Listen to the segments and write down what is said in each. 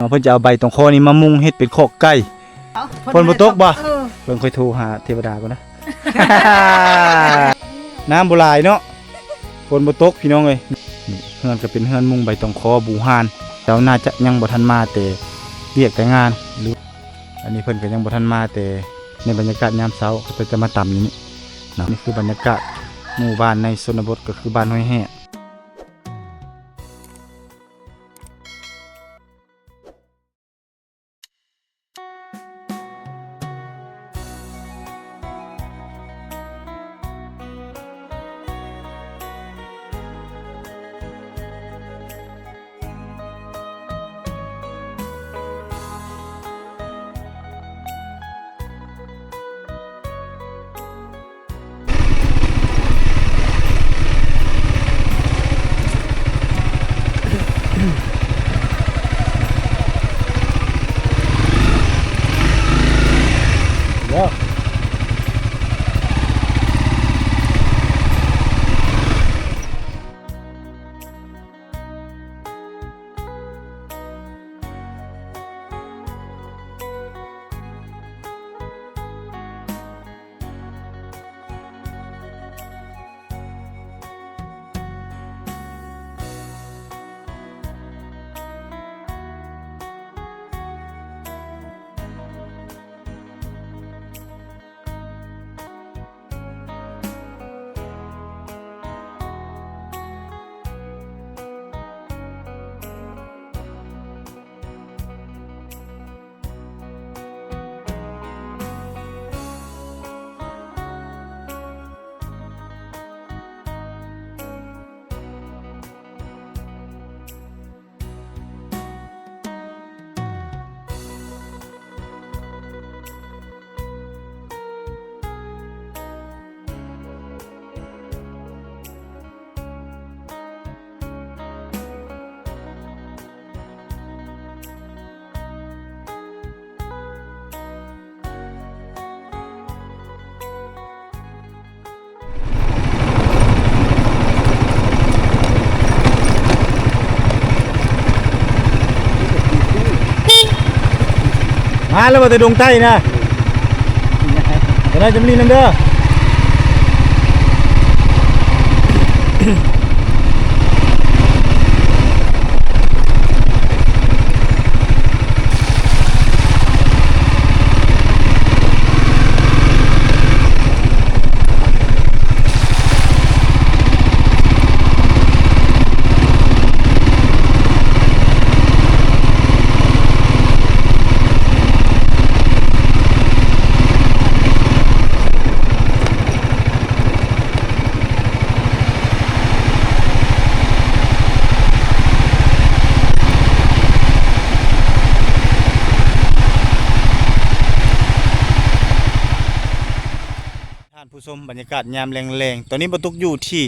ເນາະ ເພິ່ນຈະເອົາໃບຕອງຄໍນີ້ມາມຸງເຮັດເປັນຄອກໄກ່. ເອົ້າ ຝົນບໍ່ຕົກບໍ່? ເອີ ເບິ່ງ ຂ້ອຍໂທຫາເທວະດາກ່ອນນະ. ນ້ຳບໍ່ຫຼາຍເນາະ ຝົນບໍ່ຕົກພີ່ນ້ອງເອີຍ. ນີ້ເຮືອນກໍເປັນເຮືອນມຸງໃບຕອງຄໍບູຮານ. ເຈົ້າໜ້າຈະຍັງບໍ່ທັນມາແຕ່ວຽກແຕ່ງານ ຫຼື ອັນນີ້ເພິ່ນກໍຍັງບໍ່ທັນມາແຕ່ ໃນບັນຍາກາດຍາມເຊົ້າ ເຂົາເຈົ້າຈະມາຕຳຢູ່ນີ້ເນາະ. ນີ້ຄືບັນຍາກາດໝູ່ບ້ານໃນຊົນນະບົດ ກໍຄືບ້ານຫ້ວຍແຮດ. ມາແລ້ວວ່າແຕ່ດົງໃຕ້ນະ ຈະໄດ້ຈຳລີນຳເດີ. ທ່ານຜູ້ຊົມ ບັນຍາກາດຍາມແລງໆ ຕອນນີ້ບ່າວຕຸກຢູ່ທີ່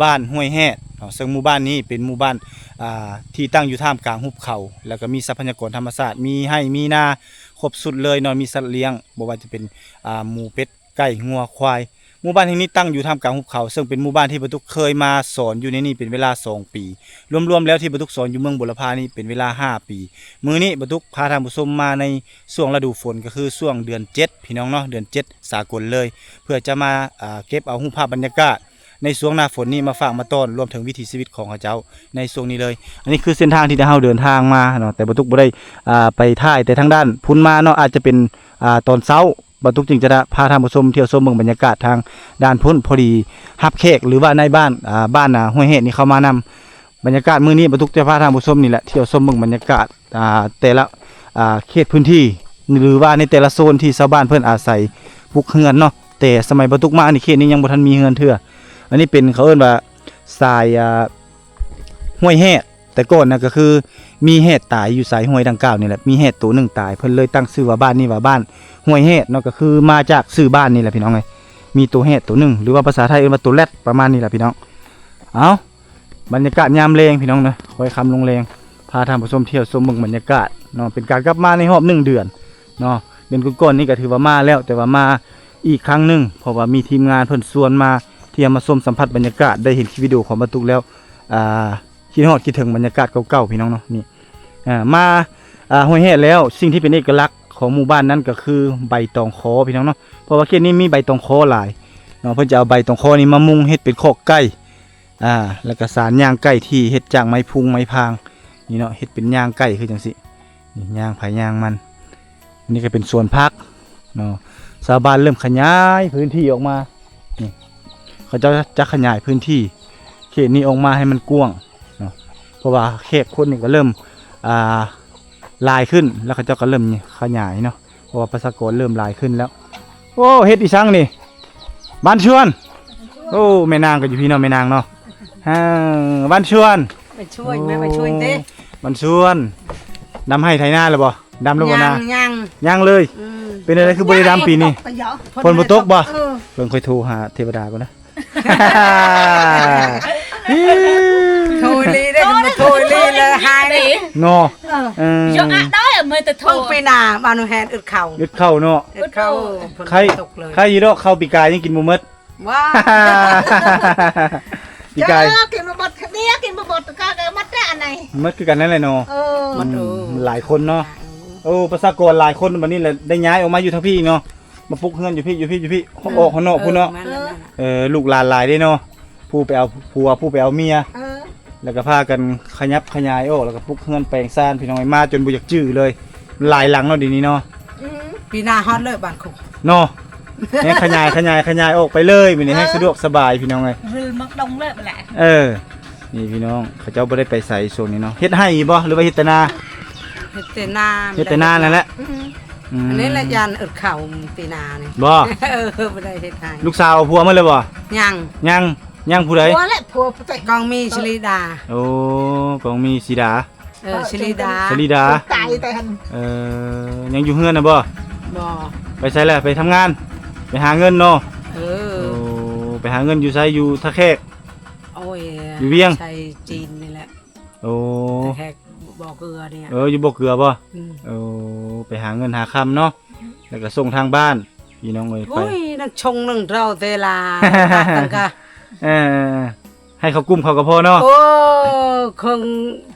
ບ້ານຫ້ວຍແຮດເນາະ ເຊິ່ງໝູ່ບ້ານນີ້ເປັນໝູ່ບ້ານ ອ່າ ທີ່ຕັ້ງຢູ່ທ່າມກາງຫຸບເຂົາ ແລ້ວກໍມີຊັບພະຍາກອນທຳມະຊາດ ມີໄຮ່ມີນາຄົບຊຸດເລີຍເນາະ ມີສັດລ້ຽງ ບໍ່ວ່າຈະເປັນ ອ່າ ໝູ ເປັດ ໄກ່ ງົວ ຄວາຍ. ໝູ່ບ້ານແຫ່ງນີ້ຕັ້ງຢູ່ທ່າມກາງຫຸບເຂົາ ເຊິ່ງເປັນໝູ່ບ້ານທີ່ບ່າວຕຸກເຄີຍມາສອນຢູ່ໃນນີ້ເປັນເວລາສອງປີ ລວມໆແລ້ວທີ່ບ່າວຕຸກສອນຢູ່ເມືອງບົວລະພານີ້ເປັນເວລາຫ້າປີ. ມື້ນີ້ບ່າວຕຸກພາທ່ານຜູ້ຊົມມາໃນຊ່ວງລະດູຝົນ ກໍຄືຊ່ວງເດືອນເຈັດ ພີ່ນ້ອງເນາະ ເດືອນເຈັດສາກົນເລີຍ ເພື່ອຈະມາ ອ່າ ເກັບເອົາຮູບພາບບັນຍາກາດໃນຊ່ວງໜ້າຝົນນີ້ມາຝາກມາຕ້ອນ ລວມເຖິງວິຖີຊີວິດຂອງເຂົາເຈົ້າໃນຊ່ວງນີ້ເລີຍ. ອັນນີ້ຄືເສັ້ນທາງທີ່ເຮົາເດີນທາງມາເນາະ ແຕ່ບ່າວຕຸກບໍ່ໄດ້ ອ່າ ໄປຖ່າຍແຕ່ທາງດ້ານພຸ້ນມາເນາະ ອາດຈະເປັນ ອ່າ ຕອນເຊົ້າ ບ່າວຕຸກຈຶ່ງຈະພາທ່ານຜູ້ຊົມທ່ຽວຊົມເບິ່ງບັນຍາກາດທາງດ້ານພຸ້ນ. ພໍດີຮັບແຂກ ຫຼືວ່ານາຍບ້ານ ອ່າ ບ້ານ ຫ້ວຍແຮດນີ້ເຂົ້າມານຳ. ບັນຍາກາດມື້ນີ້ບ່າວຕຸກຈະພາທ່ານຜູ້ຊົມນີ້ແຫຼະທ່ຽວຊົມເບິ່ງບັນຍາກາດ ອ່າ ແຕ່ລະ ອ່າ ເຂດພື້ນທີ່ ຫຼືວ່າໃນແຕ່ລະໂຊນທີ່ຊາວບ້ານເພິ່ນອາໄສປຸກເຮືອນເນາະ. ແຕ່ສະໄໝບ່າວຕຸກມານີ້ ເຂດນີ້ຍັງບໍ່ທັນມີເຮືອນເທື່ອ. ອັນນີ້ເປັນ ເຂົາເອີ້ນວ່າສາຍ ອ່າ ຫ້ວຍແຮດ ແຕ່ກ່ອນນະ ກໍຄືມີແຮດຕາຍຢູ່ສາຍຫ້ວຍດັ່ງກ່າວນີ້ແຫຼະ ມີແຮດໂຕໜຶ່ງຕາຍ ເພິ່ນເລີຍຕັ້ງຊື່ວ່າບ້ານນີ້ວ່າບ້ານຫ້ວຍແຮດເນາະ ກໍຄືມາຈາກຊື່ບ້ານນີ້ແຫຼະພີ່ນ້ອງເອີຍ. ມີໂຕແຮດໂຕໜຶ່ງ ຫຼືວ່າພາສາໄທເອີ້ນວ່າໂຕແຣດ ປະມານນີ້ແຫຼະພີ່ນ້ອງ. ເອົ້າ ບັນຍາກາດຍາມແລງພີ່ນ້ອງເນາະ ຄ່ອຍຄ່ຳລົງແລງ ພາທ່ານຜູ້ຊົມທ່ຽວຊົມເບິ່ງບັນຍາກາດເນາະ ເປັນການກັບມາໃນຮອບໜຶ່ງເດືອນເນາະ. ເດືອນກ່ອນໆນີ້ກໍຖືວ່າມາແລ້ວ ແຕ່ວ່າມາອີກຄັ້ງໜຶ່ງ ເພາະວ່າມີທີມງານເພິ່ນຊວນມາ ທີ່ຈະມາຊົມສຳຜັດບັນຍາກາດ ໄດ້ເຫັນຄລິບວິດີໂອຂອງບ່າວຕຸກແລ້ວ ອ່າ ຄິດຮອດຄິດເຖິງບັນຍາກາດເກົ່າໆ ພີ່ນ້ອງເນາະ. ນີ້ ອ່າ ມາ ອ່າ ຫ້ວຍແຮດແລ້ວ ສິ່ງທີ່ເປັນເອກະລັກຂອງໝູ່ບ້ານນັ້ນກໍຄືໃບຕອງຄໍພີ່ນ້ອງເນາະ ເພາະວ່າເຂດນີ້ມີໃບຕອງຄໍຫຼາຍເນາະ ເພິ່ນຈະເອົາໃບຕອງຄໍນີ້ມາມຸງເຮັດເປັນຄອກໄກ່ ອ່າ ແລ້ວກໍສານຍ່າງໄກ່ທີ່ເຮັດຈາກໄມ້ພຸງໄມ້ພາງນີ້ເນາະ ເຮັດເປັນຍ່າງໄກ່ຄືຈັ່ງຊີ້ ນີ້ຍ່າງໃຜຍ່າງມັນ ນີ້ກໍເປັນສວນຜັກເນາະ ຊາວບ້ານເລີ່ມຂະຫຍາຍພື້ນທີ່ອອກມາ ນີ້ ເຂົາເຈົ້າຈະຂະຫຍາຍພື້ນທີ່ເຂດນີ້ອອກມາໃຫ້ມັນກວ້າງເນາະ ເພາະວ່າແຄມຄົນນີ້ກໍເລີ່ມ ອ່າ ຫຼາຍຂຶ້ນ ແລ້ວເຂົາເຈົ້າກໍເລີ່ມຂະຫຍາຍເນາະ ເພາະວ່າປະຊາກອນເລີ່ມຫຼາຍຂຶ້ນແລ້ວ. ໂອ້ ເຮັດອີສັງນີ້? ບ້ານຊວນ. ໂອ້ ແມ່ນາງກໍຢູ່ພີ້ເນາະ ແມ່ນາງເນາະ. ອ່າ ບ້ານຊວນ. ໄປຊ່ວຍ ໂອ້ ແມ່ໄປຊ່ວຍເດ້ ບ້ານຊວນ. ດຳໄຮ່ໄຖນາແລ້ວບໍ່? ດຳແລ້ວບໍ່ນາ? ຍັງ ຍັງ ຍັງເລີຍ. ອືມ ເປັນຈັ່ງໃດຄືບໍ່ໄດ້ດຳປີນີ້? ຝົນບໍ່ຕົກບໍ່? ເອີ ເບິ່ງ ຂ້ອຍໂທຫາເທວະດາກ່ອນນະ. ໂທອີ່ຫຼີເດ້ ໂທອີ່ຫຼີແລ້ວຫາຍເນາະ. ເອີ ເອີ ຢາກອະໄດ້ ເມື່ອແຕ່ໂທ ເບິ່ງປີໜ້າບ້ານແຮດອຶດເຂົ້າ ອຶດເຂົ້າເນາະ ອຶດເຂົ້າ. ໄຄຢູ່ດອກ ເຂົ້າປີກາຍຍັງກິນບໍ່ໝົດ. ວ້າ ປີກາຍ ເອີ ກິນບໍ່ໝົດ ເດ ກິນບໍ່ໝົດ ກໍໝົດແຕ່ອັນໃດ ໝົດຄືກັນນັ້ນແຫຼະເນາະ. ເອີ ອືມ ມັນ ເອີ ຫຼາຍຄົນເນາະ. ເອີ ເອີ ປະຊາກອນຫຼາຍຄົນ ບັດນີ້ລະໄດ້ຍ້າຍອອກມາຢູ່ທາງພີ້ອີກເນາະ ມາປຸກເຮືອນຢູ່ພີ້ ຢູ່ພີ້ ຢູ່ພີ້ ອອກຂ້າງນອກພຸ້ນເນາະ. ເອີ ເອີ ລູກຫຼານຫຼາຍເດ້ເນາະ ຜູ້ໄປເອົາຜົວ ຜູ້ໄປເອົາເມຍ ເອີ ແລ້ວກໍພາກັນຂະຫຍັບຂະຫຍາຍອອກ ແລ້ວກໍປຸກເຮືອນແປງຊານ ພີ່ນ້ອງເອີຍ ມາຈົນບໍ່ຢາກຈື່ເລີຍ ຫຼາຍຫຼັງເນາະ ດຽວນີ້ເນາະ. ອືມ ປີໜ້າຮອດເລີຍບ້ານຄຸກເນາະ ແຮງຂະຫຍາຍ ຂະຫຍາຍ ຂະຫຍາຍອອກໄປເລີຍ ມື້ນີ້ແຮງສະດວກສະບາຍ ພີ່ນ້ອງເອີຍ. ເອີ ເອີ ນີ້ພີ່ນ້ອງ ເຂົາເຈົ້າບໍ່ໄດ້ໄປໃສຊ່ວງນີ້ເນາະ. ເຮັດໄຮ່ຢູ່ບໍ່ ຫຼືວ່າເຮັດແຕ່ນາ? ເຮັດແຕ່ນາ ເຮັດແຕ່ນານັ້ນແຫຼະ. ອືມ ອືມ ອັນນີ້ລະຢ້ານອຶດເຂົ້າປີໜ້ານີ້. ບໍ່ ເອີ ບໍ່ໄດ້ເຮັດໄຮ່. ລູກສາວເອົາຜົວໝົດແລ້ວບໍ່? ຍັງ ຍັງ ຍັງຜູ້ໃດ? ຜົວແຫຼະ ຜົວແຕ່ກອງມີ ສະລິດາ. ໂອ້ ກອງມີ ສີດາ. ເອີ ສະລິດາ ສະລິດາ ຕາຍແຕ່ຫັ້ນ. ເອີ ຍັງຢູ່ເຮືອນນະບໍ່? ບໍ່ ໄປໃສລະ? ໄປທຳງານ ໄປຫາເງິນເນາະ. ເອີ ໂອ້ ໄປຫາເງິນຢູ່ໃສ? ຢູ່ທ່າແຂກ. ໂອ້ຍ ຢູ່ວຽງ ໃສຈີນນີ້ແຫຼະ. ໂອ້ ທ່າແຂກບໍ່ເກືອນີ້. ເອີ ຢູ່ບໍ່ເກືອບໍ່? ອືມ ໂອ້ ໄປຫາເງິນຫາຄຳເນາະ ແລ້ວກໍສົ່ງທາງບ້ານ ພີ່ນ້ອງເອີຍ. ໂອ້ຍ ນັກຊົງໜຶ່ງເທົ່າເຕລາ ເອີ ໃຫ້ເຂົາກຸ້ມເຂົາກໍພໍເນາະ. ໂອ້ ເຄື່ອງ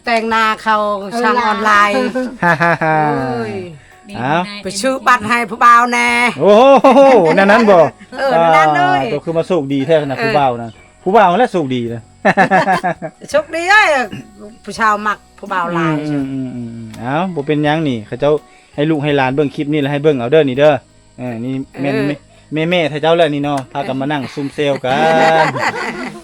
ແຕ່ງໜ້າເຂົາສັ່ງອອນລາຍ. ໂອ້ຍ ອ້າວ ໄປຊື້ບັດໃຫ້ຜູ້ບ່າວແດ່. ໂອ້ໂຫ ນັ້ນນັ້ນບໍ່? ເອີ ນັ້ນເລີຍ. ໂຕ ຄືມາໂຊກດີແທ້ນະ ເອີ ຜູ້ບ່າວນະ. ຜູ້ບ່າວຫັ້ນແຫຼະໂຊກດີນະ. ໂຊກດີເອີຍ ຜູ້ສາວມັກຜູ້ບ່າວຫຼາຍ. ອືມໆໆໆ ເອົ້າ ບໍ່ເປັນຫຍັງນີ້ ເຂົາເຈົ້າໃຫ້ລູກໃຫ້ຫຼານເບິ່ງຄລິບນີ້ ແລ້ວໃຫ້ເບິ່ງເອົາເດີນີ້ເດີ. ເອີ ນີ້ແມ່ນ ເອີ ແມ່ ແມ່ໆ ເຂົາເຈົ້າແຫຼະນີ້ເນາະ ພາກັນມານັ່ງຊຸມແຊວກັນ.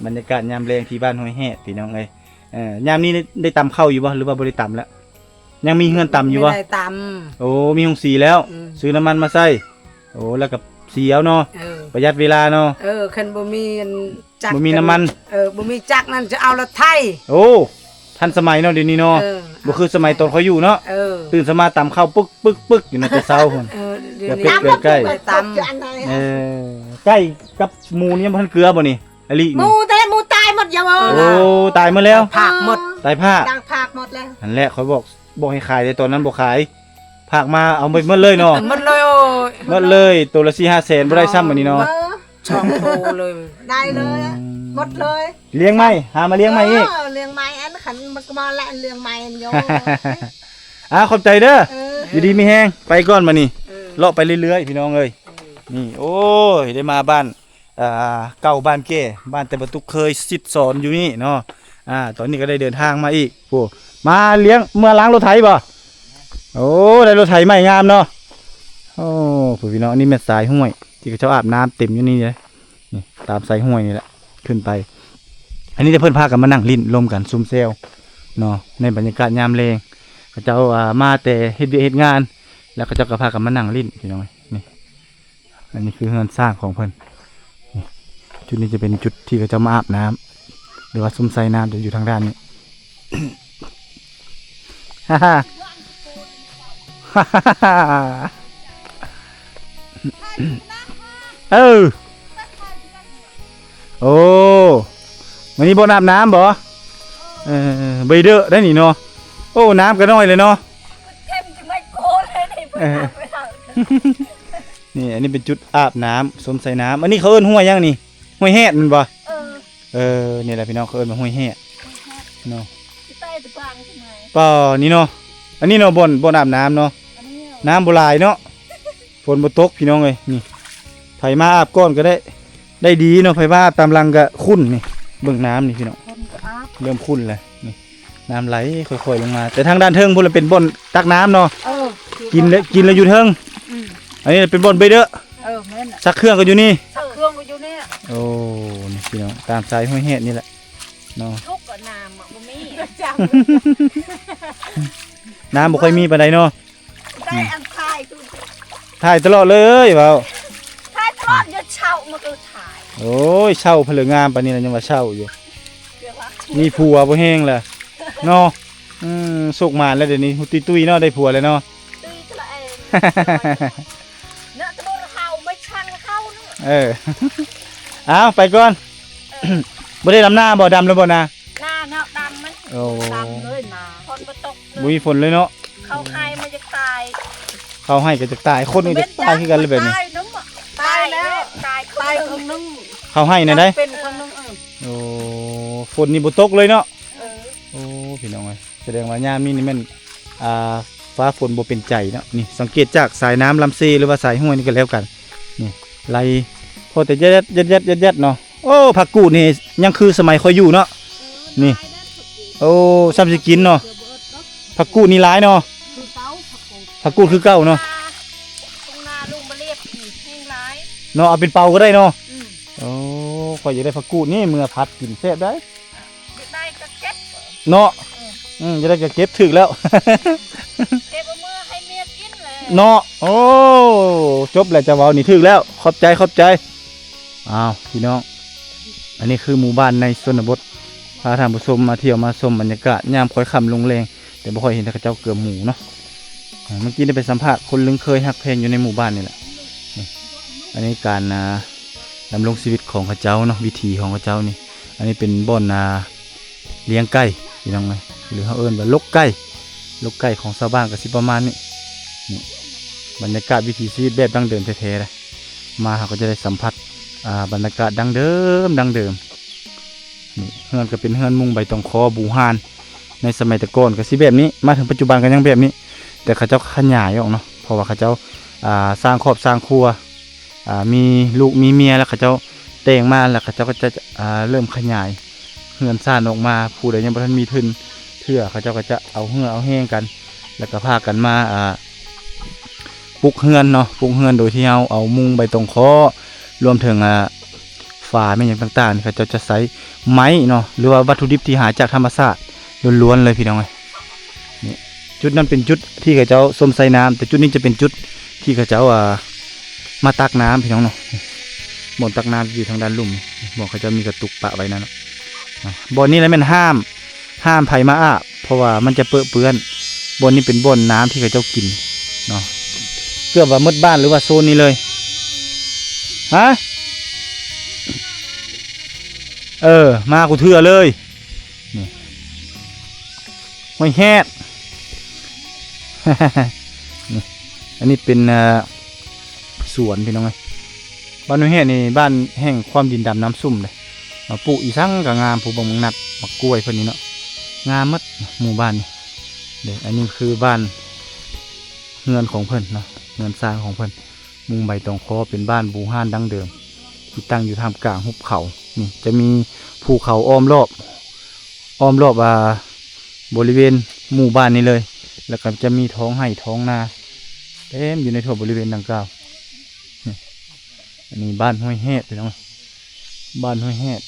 ບັນຍາກາດຍາມແລງທີ່ບ້ານຫ້ວຍແຮດ ພີ່ນ້ອງເອີຍ. ເອີ ຍາມນີ້ໄດ້ ໄດ້ຕຳເຂົ້າຢູ່ບໍ່ ຫຼືວ່າບໍ່ໄດ້ຕຳລະ? ຍັງມີເຮືອນຕຳຢູ່ບໍ່? ມີໄດ້ຕຳ. ໂອ້ ມີໂຮງສີແລ້ວ. ອືມ ຊື້ນ້ຳມັນມາໃສ່. ໂອ້ ແລ້ວກໍສີເອົາເນາະ. ເອີ ປະຢັດເວລາເນາະ. ເອີ ຄັນບໍ່ມີອັນ ຈັກ ບໍ່ມີນ້ຳມັນ. ເອີ ບໍ່ມີຈັກນັ້ນຈະເອົາລົດໄຖ. ໂອ້ ທັນສະໄໝເນາະ ດຽວນີ້ເນາະ. ເອີ ບໍ່ຄືສະໄໝຕອນຂ້ອຍຢູ່ເນາະ. ເອີ ຕື່ນສະມາຕຳເຂົ້າປຶກໆໆຢູ່ເນາະ ແຕ່ເຊົ້າພຸ້ນ. ເອີ ດຽວນີ້ ເກືອບເປັດເກືອບໄກ່ ຕຳ ເອີ ໄກ່ກັບໝູນີ້ຍັງບໍ່ທັນເກືອບໍ່ນີ້? ອາລີ ໝູແຕ່ ໝູຕາຍໝົດ. ໂອ້ ຕາຍໝົດແລ້ວ. ພາກໝົດ ຕາຍພາກ ຕາຍພາກໝົດແລ້ວ. ຫັ້ນແຫຼະ ຂ້ອຍບອກ ບອກໃຫ້ຂາຍ ແຕ່ຕອນນັ້ນບໍ່ຂາຍ ພາກມາເອົາໄປໝົດເລີຍເນາະ. ໝົດເລີຍ ໂອ້ຍ ໝົດເລີຍ ໂຕລະສີ່ຫ້າແສນບໍ່ໄດ້ຊ້ຳ ອັນນີ້ເນາະ. ສອງໂຕເລີຍ ໄດ້ເລີຍ. ອືມ ໝົດເລີຍ. ລ້ຽງໃໝ່ ຫາມາລ້ຽງໃໝ່ອີກ. ເອີ ລ້ຽງໃໝ່ ອັນຄັນມັນກໍມາລະ ລ້ຽງໃໝ່ຢູ່. ອ່າ ຂອບໃຈເດີ. ເອີ ຢູ່ດີມີແຮງ ໄປກ່ອນບັດນີ້. ເອີ ເລາະໄປເລື້ອຍໆ ພີ່ນ້ອງເອີຍ. ເອີ ນີ້ ໂອ້ຍ ໄດ້ມາບ້ານ ອ່າ ເກົ່າບ້ານແກ່ ບ້ານແຕ່ບໍ່ຕຸກເຄີຍສິດສອນຢູ່ນີ້ເນາະ. ອ່າ ຕອນນີ້ກໍໄດ້ເດີນທາງມາອີກ ໂອ້ ມາລ້ຽງ ເມືອລ້າງລົດໄຖບໍ່? ໂອ້ ໄດ້ລົດໄຖໃໝ່ງາມເນາະ. ໂອ້ ຜູ້ພີ່ນ້ອງ ອັນນີ້ແມ່ນສາຍຫ້ວຍ ທີ່ເຂົາເຈົ້າອາບນ້ຳເຕັມຢູ່ນີ້ເດ້ ນີ້ ຕາມສາຍຫ້ວຍນີ້ແຫຼະ ຂຶ້ນໄປ. ອັນນີ້ເພິ່ນພາກັນມານັ່ງຫຼິ້ນລົມກັນຊຸມແຊວເນາະ ໃນບັນຍາກາດຍາມແລງ. ເຂົາເຈົ້າ ອ່າ ມາແຕ່ເຮັດວຽກເຮັດງານ ແລ້ວເຂົາເຈົ້າກໍພາກັນມານັ່ງຫຼິ້ນ ພີ່ນ້ອງ ນີ້. ອັນນີ້ຄືເຮືອນຊ້າງຂອງເພິ່ນ. ນີ້ ຈຸດນີ້ຈະເປັນຈຸດທີ່ເຂົາເຈົ້າມາອາບນ້ຳ ຫຼືວ່າຊຸມໃສ່ນ້ຳ ຈະຢູ່ທາງດ້ານນີ້. ເອີ ໂອ້ ມື້ນີ້ບໍ່ອາບນ້ຳບໍ່? ເອີ ບໍ່ໄດ້ເດີໄດ໋ນີ້ເນາະ. ໂອ້ ນ້ຳກໍນ້ອຍເລີຍເນາະ. ເອີ ນີ້ ອັນນີ້ເປັນຈຸດອາບນ້ຳ ຊົມໃສ່ນ້ຳ. ອັນນີ້ເຂົາເອີ້ນຫ້ວຍຫຍັງນີ້? ຫ້ວຍແຮດແມ່ນບໍ່? ເອີ ເອີ ນີ້ແຫຼະພີ່ນ້ອງ ເຂົາເອີ້ນວ່າຫ້ວຍແຮດເນາະ. ປ່ານີ້ເນາະ ອັນນີ້ເນາະ ບ່ອນ ບ່ອນອາບນ້ຳເນາະ. ອັນນີ້ ນ້ຳບໍ່ຫຼາຍເນາະ ຝົນບໍ່ຕົກພີ່ນ້ອງເອີຍ. ນີ້ ໃຜມາອາບກ່ອນກໍໄດ້ ໄດ້ດີເນາະ. ໃຜມາອາບຕາມຫຼັງກໍຂຸ້ນ. ນີ້ ເບິ່ງນ້ຳນີ້ພີ່ນ້ອງ ຄົນກໍອາບ ເລີ່ມຂຸ້ນແລ້ວ. ນີ້ ນ້ຳໄຫຼຄ່ອຍໆລົງມາ ແຕ່ທາງດ້ານເທິງພຸ້ນລະເປັນບ່ອນຕັກນ້ຳເນາະ. ເອີ ກິນແລ້ວ ກິນແລ້ວຢູ່ເທິງ. ອືມ ອັນນີ້ເປັນບ່ອນເບເດີ. ເອີ ແມ່ນ ຊັກເຄື່ອງກໍຢູ່ນີ້ ຊັກເຄື່ອງກໍຢູ່ນີ້. ໂອ້ ນີ້ພີ່ນ້ອງ ຕາມສາຍຫ້ວຍແຮດນີ້ແຫຼະເນາະ. ທຸກກໍນ້ຳບໍ່ມີ ນ້ຳບໍ່ຄ່ອຍມີປານໃດເນາະ. ໄດ້ອັນຖ່າຍຄື ຖ່າຍຕະຫຼອດເລີຍເວົ້າ ຖ່າຍຕະຫຼອດ ຢ່າເຊົາມາກໍຖ່າຍ. ໂອ້ຍ ເຊົາເພິ່ນລະງາມປານນີ້ລະຍັງວ່າເຊົາຢູ່. ມີຜົວບໍ່ແຮງລະເນາະ. ອືມ ໂຊກໝານແລ້ວດຽວນີ້ ຫຸດຕຸ້ຍໆເນາະ ໄດ້ຜົວແລ້ວເນາະ. ຕຸ້ຍກະລະເອງ ເນາະ ຕະໂບລະເຮົາມາຊັງເຮົາເນາະ. ເອີ ເອົາໄປກ່ອນ. ເອີ ບໍ່ໄດ້ດຳນາບໍ່? ດຳແລ້ວບໍ່ນາ? ນາເນາະ ດຳມັນ ໂອ້ ດຳເລີຍນາ ຝົນບໍ່ຕົກເລີຍ ບໍ່ມີຝົນເລີຍເນາະ. ເຂົ້າໄຮ່ມັນຈະຕາຍ ເຂົ້າໄຮ່ກໍຈະຕາຍ ຄົນກໍຈະຕາຍຄືກັນເລີຍແບບນີ້. ຕາຍແລ້ວ ຕາຍເຄິ່ງໜຶ່ງ ເຂົ້າໄຮ່ນະໄດ໋ ເປັນເຄິ່ງໜຶ່ງ. ເອີ ໂອ້ ຝົນນີ້ບໍ່ຕົກເລີຍເນາະ. ເອີ ໂອ້ ພີ່ນ້ອງເອີຍ ສະແດງວ່າຍາມນີ້ນີ້ແມ່ນ ອ່າ ຟ້າຝົນບໍ່ເປັນໃຈເນາະ. ນີ້ ສັງເກດຈາກສາຍນ້ຳລຳເຊ ຫຼືວ່າສາຍຫ້ວຍນີ້ກໍແລ້ວກັນ. ນີ້ ໄລ່ພໍແຕ່ແຍດໆໆໆເນາະ. ໂອ້ ຜັກກູດນີ້ຍັງຄືສະໄໝຂ້ອຍຢູ່ເນາະ. ນີ້ ໂອ້ ຊ່ຳຊິກິນເນາະ. ຜັກກູດນີ້ຫຼາຍເນາະ ຜັກກູດຄືເກົ່າເນາະ. ເນາະ ເອົາເປັນເປົາກໍໄດ້ເນາະ. ໂອ້ ຂ້ອຍຢາກໄດ້ຜັກກູດນີ້ ເມືອຜັດກິນແຊບໄດ໋. ຢາກໄດ້ກໍເກັບເນາະ. ອືມ ຢາກໄດ້ກໍເກັບ ຖືກແລ້ວ ເກັບເອົາເມືອໃຫ້ເມຍກິນແຫຼະເນາະ. ໂອ້ ຈົບແລ້ວ ເຈົ້າເວົ້ານີ້ຖືກແລ້ວ ຂອບໃຈ ຂອບໃຈ. ອ້າວ ພີ່ນ້ອງ ອັນນີ້ຄືໝູ່ບ້ານໃນຊົນນະບົດ ພາທ່ານຜູ້ຊົມມາທ່ຽວມາຊົມບັນຍາກາດຍາມຄ່ອຍຄ່ຳລົງແລງ ແຕ່ບໍ່ຄ່ອຍເຫັນເຂົາເຈົ້າເກືອໝູ່ເນາະ. ອ່າ ເມື່ອກີ້ໄດ້ໄປສຳພາດຄົນລຶ້ງເຄີຍຮັກແພງຢູ່ໃນໝູ່ບ້ານນີ້ແຫຼະ. ນີ້ ອັນນີ້ການ ອ່າ ດຳລົງຊີວິດຂອງເຂົາເຈົ້າເນາະ ວິຖີຂອງເຂົາເຈົ້ານີ້. ອັນນີ້ເປັນບ່ອນ ອ່າ ລ້ຽງໄກ່ພີ່ນ້ອງເອີຍ ຫຼືເຮົາເອີ້ນວ່າລົກໄກ່. ລົກໄກ່ຂອງຊາວບ້ານກໍຊິປະມານນີ້. ນີ້ ບັນຍາກາດວິຖີຊີວິດແບບດັ້ງເດີມແທ້ໆເດ້. ມາເຮົາກໍຈະໄດ້ສຳຜັດ ອ່າ ບັນຍາກາດດັ້ງເດີມ ດັ້ງເດີມ. ນີ້ ເຮືອນກໍເປັນເຮືອນມຸງໃບຕອງຄໍບູຮານ ໃນສະໄໝແຕ່ກ່ອນກໍຊິແບບນີ້ ມາເຖິງປັດຈຸບັນກໍຍັງແບບນີ້ ແຕ່ເຂົາເຈົ້າຂະຫຍາຍອອກເນາະ ເພາະວ່າເຂົາເຈົ້າ ອ່າ ສ້າງຄອບສ້າງຄົວ ອ່າ ມີລູກມີເມຍແລ້ວ ເຂົາເຈົ້າແຕ່ງມາແລ້ວ ເຂົາເຈົ້າກໍຈະ ອ່າ ເລີ່ມຂະຫຍາຍເຮືອນຊານອອກມາ. ຜູ້ໃດຍັງບໍ່ທັນມີທຶນເທື່ອ ເຂົາເຈົ້າກໍຈະເອົາເຫື່ອເອົາແຮງກັນ ແລ້ວກໍພາກັນມາ ອ່າ ປຸກເຮືອນເນາະ ປຸກເຮືອນໂດຍທີ່ເຮົາເອົາມຸງໃບຕອງຄໍ ລວມເຖິງ ອ່າ ຝາແມ່ນຫຍັງຕ່າງໆ ເຂົາເຈົ້າຈະໃຊ້ໄມ້ເນາະ ຫຼືວ່າວັດຖຸດິບທີ່ຫາຈາກທຳມະຊາດລ້ວນໆເລີຍພີ່ນ້ອງເອີຍ. ນີ້ ຈຸດນັ້ນເປັນຈຸດທີ່ເຂົາເຈົ້າຊົມໃສ່ນ້ຳ ແຕ່ຈຸດນີ້ຈະເປັນຈຸດທີ່ເຂົາເຈົ້າ ອ່າ ມາຕັກນ້ຳພີ່ນ້ອງເນາະ. ບ່ອນຕັກນ້ຳຢູ່ທາງດ້ານລຸ່ມ ບ່ອນເຂົາເຈົ້າມີກະຕຸກປະໄວ້ນັ້ນເນາະ. ອ່າ ບ່ອນນີ້ລະແມ່ນຫ້າມ ຫ້າມໃຜມາອາບ ເພາະວ່າມັນຈະເປິເປື້ອນ. ບ່ອນນີ້ເປັນບ່ອນນ້ຳທີ່ເຂົາເຈົ້າກິນເນາະ ເກືອບວ່າໝົດບ້ານ ຫຼືວ່າໂຊນນີ້ເລີຍ. ຮະ ເອີ ມາກູເທື່ອເລີຍ. ນີ້ ຫ້ວຍແຮດ ນີ້ ອັນນີ້ເປັນ ເອີ ສວນພີ່ນ້ອງເອີຍ. ບ້ານຫ້ວຍແຮດນີ້ ບ້ານແຫ່ງຄວາມດິນດຳນ້ຳຊຸ່ມເດ້. ມາປູກອີ່ສັງກໍງາມ ຜູ້ເບິ່ງໝາກນັດ ໝາກກ້ວຍເພິ່ນນີ້ເນາະ ງາມໝົດໝູ່ບ້ານນີ້ເດ້. ອັນນີ້ຄືບ້ານເຮືອນຂອງເພິ່ນເນາະ ເຮືອນຊານຂອງເພິ່ນ ມຸງໃບຕອງຄໍ ເປັນບ້ານບູຮານດັ້ງເດີມ ທີ່ຕັ້ງຢູ່ທ່າມກາງຫຸບເຂົາ. ນີ້ຈະມີພູເຂົາອ້ອມລອບ ອ້ອມລອບ ອ່າ ບໍລິເວນໝູ່ບ້ານນີ້ເລີຍ ແລ້ວກໍຈະມີທ້ອງໄຮ່ທ້ອງນາເຕັມຢູ່ໃນທົ່ວບໍລິເວນດັ່ງກ່າວ. ນີ້ ອັນນີ້ບ້ານຫ້ວຍແຮດພີ່ນ້ອງ ບ້ານຫ້ວຍແຮດ.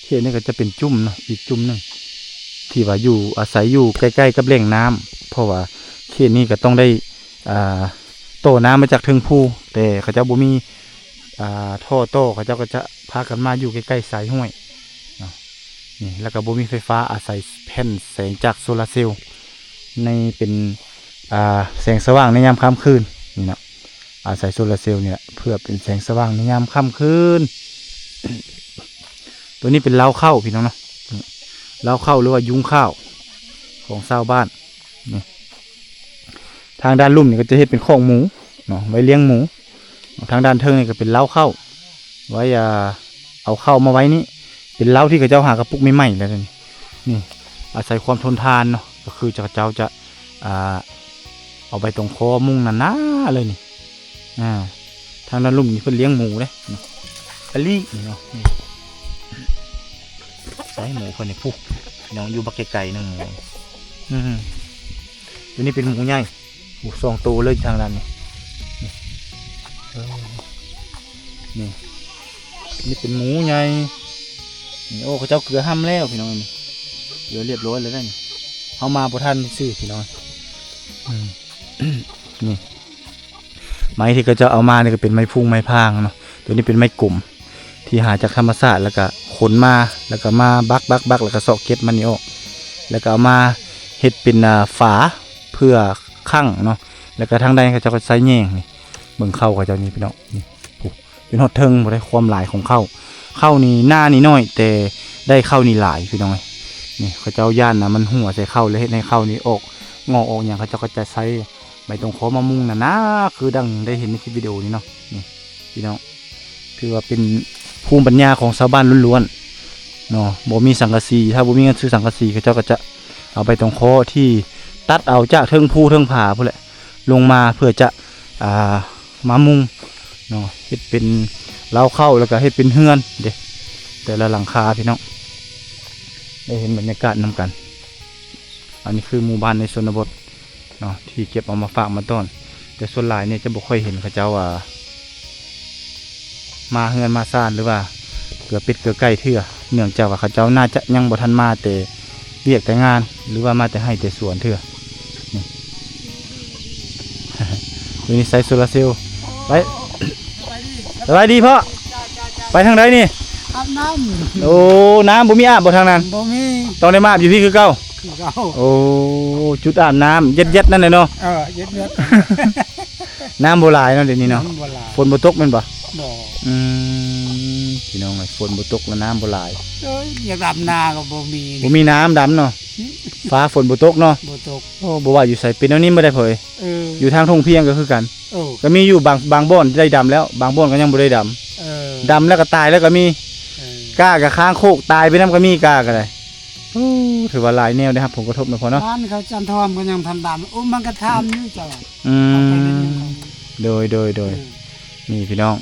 ເຂດນີ້ກໍຈະເປັນຈຸ່ມເນາະ ອີກຈຸ່ມໜຶ່ງ ທີ່ວ່າຢູ່ ອາໄສຢູ່ໃກ້ໆກັບແຫຼ່ງນ້ຳ ເພາະວ່າເຂດນີ້ກໍຕ້ອງໄດ້ ອ່າ ຕໍ່ນ້ຳມາຈາກເທິງພູ ແຕ່ເຂົາເຈົ້າບໍ່ມີ ອ່າ ທໍ່ຕໍ່ ເຂົາເຈົ້າກໍຈະພາກັນມາຢູ່ໃກ້ໆຊາຍຫ້ວຍເນາະ. ນີ້ ແລ້ວກໍບໍ່ມີໄຟຟ້າ ອາໄສແຜ່ນແສງຈາກໂຊລາເຊວ ໃນເປັນ ອ່າ ແສງສະຫວ່າງໃນຍາມຄ່ຳຄືນນີ້ເນາະ. ອາໄສໂຊລາເຊວນີ້ແຫຼະ ເພື່ອເປັນແສງສະຫວ່າງໃນຍາມຄ່ຳຄືນ. ໂຕນີ້ເປັນເລົ້າເຂົ້າພີ່ນ້ອງເນາະ ນີ້ ເລົ້າເຂົ້າ ຫຼືວ່າຍຸງຂ້າວຂອງຊາວບ້ານ. ນີ້ ທາງດ້ານລຸ່ມນີ້ກໍຈະເຮັດເປັນຄອກໝູເນາະ ໄວ້ລ້ຽງໝູ. ທາງດ້ານເທິງນີ້ກໍເປັນເລົ້າເຂົ້າ ໄວ້ ອ່າ ເອົາເຂົ້າມາໄວ້ນີ້ ເປັນເລົ້າທີ່ເຂົາເຈົ້າຫາກະປຸກໃໝ່ໆແລ້ວນີ້. ນີ້ ອາໄສຄວາມທົນທານເນາະ ກໍຄືເຂົາເຈົ້າຈະ ອ່າ ເອົາໃບຕອງຄໍມຸງໜາໆເລີຍນີ້. ອ່າ ທາງດ້ານລຸ່ມນີ້ເພິ່ນລ້ຽງໝູເດ້ ອາລີ້ເນາະ ນີ້ ໃສ່ໝູເພິ່ນນີ້ ພຸ້ນ ນ້ອງຢູ່ບັກໄກໆໜຶ່ງໝູ ອືມ ຕົວນີ້ເປັນໝູໃຫຍ່ ໂອ້ ສອງໂຕເລີຍຢູ່ທາງດ້ານນີ້ ນີ້ ເອີ ນີ້ ນີ້ເປັນໝູໃຫຍ່ ນີ້ ໂອ້ ເຂົາເຈົ້າເກືອຫ້ຳແລ້ວພີ່ນ້ອງ ນີ້ ເກືອລຽບຮ້ອຍແລ້ວເດ້ນີ້ ເຮົາມາບໍ່ທັນຊື່ໆ ພີ່ນ້ອງ ອືມ ນີ້ ໄມ້ທີ່ເຂົາເຈົ້າເອົາມານີ້ກໍເປັນໄມ້ພຸງໄມ້ພາງເນາະ ຕົວນີ້ເປັນໄມ້ກົມ ທີ່ຫາຈາກທຳມະຊາດ ແລ້ວກໍຂົນມາ ແລ້ວກໍມາບັກໆໆ ແລ້ວກໍເຊາະເກັບມັນນີ້ອອກ ແລ້ວກໍເອົາມາເຮັດເປັນ ອ່າ ຝາເພື່ອຂັງເນາະ ແລ້ວກໍທາງໃດເຂົາເຈົ້າກໍໃຊ້ແຍງນີ້ ເບິ່ງເຂົ້າເຂົາເຈົ້ານີ້ພີ່ນ້ອງ ນີ້ ໂອ້ ເປັນຮອດເທິງພຸ້ນເດ້ ຄວາມຫຼາຍຂອງເຂົ້າ ເຂົ້ານີ້ໜ້ານີ້ນ້ອຍ ແຕ່ໄດ້ເຂົ້ານີ້ຫຼາຍພີ່ນ້ອງເອີຍ ນີ້ ເຂົາເຈົ້າຢ້ານນະມັນຮົ່ວໃສ່ເຂົ້າ ແລ້ວເຮັດໃຫ້ເຂົ້ານີ້ອອກ ງອກອອກຫຍັງ ເຂົາເຈົ້າກໍຈະໃຊ້ ໃບຕອງຄໍມາມຸງໜາໆ ຄືດັ່ງໄດ້ເຫັນໃນຄລິບວິດີໂອນີ້ເນາະ ນີ້ພີ່ນ້ອງ ຖືວ່າເປັນພູມປັນຍາຂອງຊາວບ້ານລ້ວນໆເນາະ ບໍ່ມີສັງກະສີ ຖ້າບໍ່ມີເງິນຊື້ສັງກະສີ ເຂົາເຈົ້າກໍຈະເອົາໃບຕອງຄໍທີ່ຕັດເອົາຈາກເທິງພູເທິງຜາພຸ້ນແຫຼະ ລົງມາເພື່ອຈະ ອ່າ ມາມຸງເນາະ ເຮັດເປັນເລົ້າເຂົ້າ ແລ້ວກໍເຮັດເປັນເຮືອນເດ້ ແຕ່ລະຫຼັງຄາພີ່ນ້ອງ ໄດ້ເຫັນບັນຍາກາດນຳກັນ. ອັນນີ້ຄືໝູ່ບ້ານໃນຊົນນະບົດເນາະ ທີ່ເກັບເອົາມາຝາກມາຕ້ອນ ແຕ່ສ່ວນຫຼາຍນີ້ຈະບໍ່ຄ່ອຍເຫັນເຂົາເຈົ້າ ອ່າ ມາເຮືອນມາຊານ ຫຼືວ່າເກືອເປັດເກືອໄກ່ເທື່ອ ເນື່ອງຈາກວ່າເຂົາເຈົ້າໜ້າຈະຍັງບໍ່ທັນມາແຕ່ວຽກແຕ່ງານ ຫຼືວ່າມາແຕ່ໄຮ່ແຕ່ສວນເທື່ອ ນີ້ ໂດຍນິໄສໂຊລາເຊວ ໄປ ສະບາຍດີພໍ່ ໄປທາງໃດນີ້? ອາບນ້ຳ ໂອ້ ນ້ຳບໍ່ມີອາບບໍ່ທາງນັ້ນ? ບໍ່ມີ ຕ້ອງໄດ້ມາອາບຢູ່ພີ້ຄືເກົ່າ ຄືເກົ່າ ໂອ້ ຈຸດອາບນ້ຳ ເຢັດໆ ນັ້ນແຫຼະເນາະ ເອີ ເຢັດໆ ນ້ຳບໍ່ຫຼາຍເນາະ ດຽວນີ້ເນາະ ນ້ຳບໍ່ຫຼາຍ ຝົນບໍ່ຕົກແມ່ນບໍ່? ບໍ່ ອືມ ພີ່ນ້ອງເອີຍ ຝົນບໍ່ຕົກແລ້ວນ້ຳບໍ່ຫຼາຍ ເອີຍ ຢາກດຳນາກໍບໍ່ມີ ບໍ່ມີນ້ຳດຳເນາະ ຟ້າຝົນບໍ່ຕົກເນາະ ບໍ່ຕົກ ໂອ້ ບໍ່ວ່າຢູ່ໃສ ເປັນແນວນີ້ໝົດໄດ໋ພໍ່ເອີຍ ເອີ ຢູ່ທາງທົ່ງພຽງກໍຄືກັນ ເອີ ກໍມີຢູ່ບາງ ບາງບ່ອນໄດ້ດຳແລ້ວ ບາງບ່ອນກໍຍັງບໍ່ໄດ້ດຳ ເອີ ດຳແລ້ວກໍຕາຍແລ້ວກໍມີ ເອີ ກ້າກໍຄ້າງໂຄກຕາຍໄປນຳກໍມີ ກ້າກໍໄດ້ ໂອ້ ຖືວ່າຫຼາຍແນວໄດ້ຮັບຜົນກະທົບເນາະພໍ່ເນາະ ບ້ານເຂົາຈັນທອມກໍຍັງທັນດຳ ໂອ້ ມັນກໍທາມຢູ່ເຈົ້າ ອືມ ໂດຍ ໂດຍ ໂດຍ ເອີ ນີ້ພີ່ນ້ອງ